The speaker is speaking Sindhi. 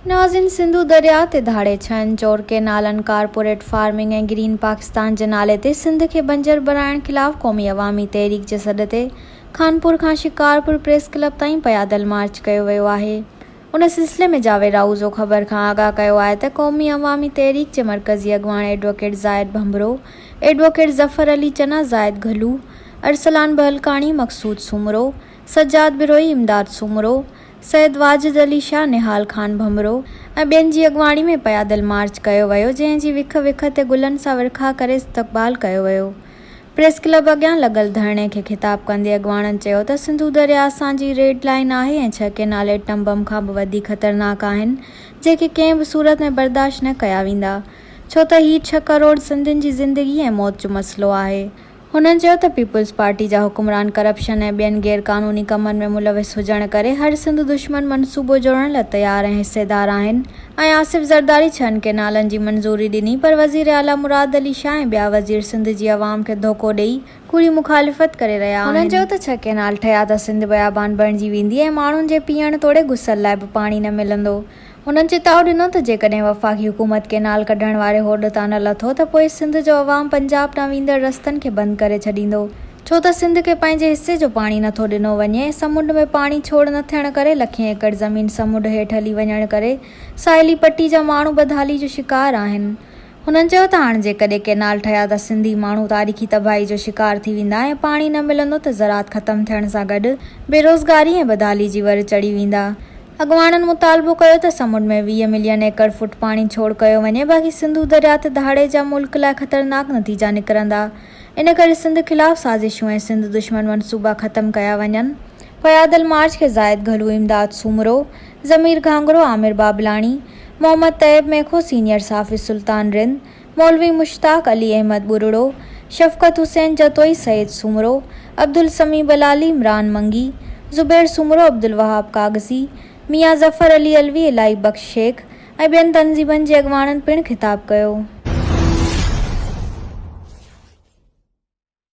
ناظرين سنڌو درياء تي ڌاڙي ڇهن چور ڪينالن، ڪارپوريٽ فارمنگ ۽ گرين پاڪستان جي نالي تي سنڌ کي بنجر بڻائڻ خلاف قومي عوامي تحريڪ جي سڏ تي خانپور کان شڪارپور پريس ڪلب تائين پيادل مارچ ڪيو ويو آهي ان سلسلي ۾ جاويد راهوجو خبر کان آگاهه ڪيو آهي ته قومي عوامي تحريڪ جي مرڪزي اڳواڻ ايڊووڪيٽ زاهد ڀنڀرو، ايڊووڪيٽ ظفر علي چنا، زاهد گهلو، ارسلان بهلڪاڻي، مقصود سومرو، سجاد بروهي، امداد سومرو، سيد واجد علي شاهه، نهال خان ڀنڀرو ۽ ٻين جي اڳواڻي ۾ پيادل مارچ ڪيو ويو، جنهن جي وک وک تي گلن سان ورکا ڪري استقبال ڪيو ويو. پريس ڪلب اڳيان لڳل ڌرڻي کي خطاب ڪندي اڳواڻن چيو ته سنڌو درياء اسان جي ريڊ لائين آهي ۽ ڇهه ڪينال ايٽم بم کان به وڌيڪ خطرناڪ آهن، جيڪي ڪنهن به صورت ۾ برداشت نه ڪيا ويندا، ڇو ته هي ڇهه ڪروڙ سنڌين جي زندگي ۽ موت جو مسئلو آهي. هنن چيو ته پيپلز پارٽي جا حڪمران ڪرپشن ۽ ٻين غير قانوني ڪمن ۾ ملوث هجڻ ڪري هر سنڌ دشمن منصوبو جوڙڻ لاء تيار ۽ حصيدار آهن ۽ آصف زرداري ڇهن ڪينالن جي منظوري ڏني پر وزير اعليٰ مراد علي شاهه ۽ ٻيا وزير سنڌ جي عوام کي ڌوڪو ڏئي ڪوڙي مخالفت ڪري رهيا آهن. هنن چيو ته ڇهه ڪينال ٺهيا ته سنڌ بيابان بڻجي ويندي ۽ ماڻهن جي پيئڻ توڙي غسل لاء به پاڻي نه ملندو. هنن چتاء ڏنو ته جيڪڏهن وفاقي حڪومت ڪينال ڪڍڻ واري هوڏ تان نه لٿو ته پوء سنڌ جو عوام پنجاب ڏانهن ويندڙ رستن کي بند ڪري ڇڏيندو ڇو ته سنڌ کي پنهنجي حصي جو پاڻي نٿو ڏنو وڃي ۽ سمنڊ ۾ پاڻي ڇوڙ نه ٿيڻ ڪري لکين ايڪڙ زمين سمنڊ هيٺ هلي وڃڻ ڪري ساحلي پٽي جا ماڻهو بدحالي جو شڪار آهن. هنن چيو ته هاڻ جيڪڏهن ڪينال ٺهيا ته سنڌي ماڻهو تاريخي تباهي جو شڪار ٿي ويندا ۽ پاڻي نه ملندو ته زراعت ختم ٿيڻ سان گڏ بيروزگاري ۽ بدحالي جي ور چڙهي ويندا. اڳواڻن مطالبو ڪيو ته سمنڊ ۾ 20 ملين ايڪڙ فوٽ پاڻي ڇوڙ ڪيو وڃي باقي سنڌو درياء تي ڌاڙي جا ملڪ لاء خطرناڪ نتيجا نڪرندا ان ڪري سنڌ خلاف سازشون ۽ سنڌ دشمن منصوبا ختم ڪيا وڃن. پيادل مارچ کي زاهد گهلو، امداد سومرو، ضمير گهانگهرو، عامر بابلاڻي، محمد طيب ميکو، سينيئر صحافي سلطان رند، مولوي مشتاق علي احمد ٻرڙو، شفقت حسين جتوئي، سعيد سومرو، عبدالسميع بلالي، عمران منگي، زبير سومرو، عبدالوهاب ڪاغذي، ميان ظفر علي علوي، الاهي بخش شيخ ۽ ٻين تنظيمن جي اڳواڻن پڻ خطاب ڪيو.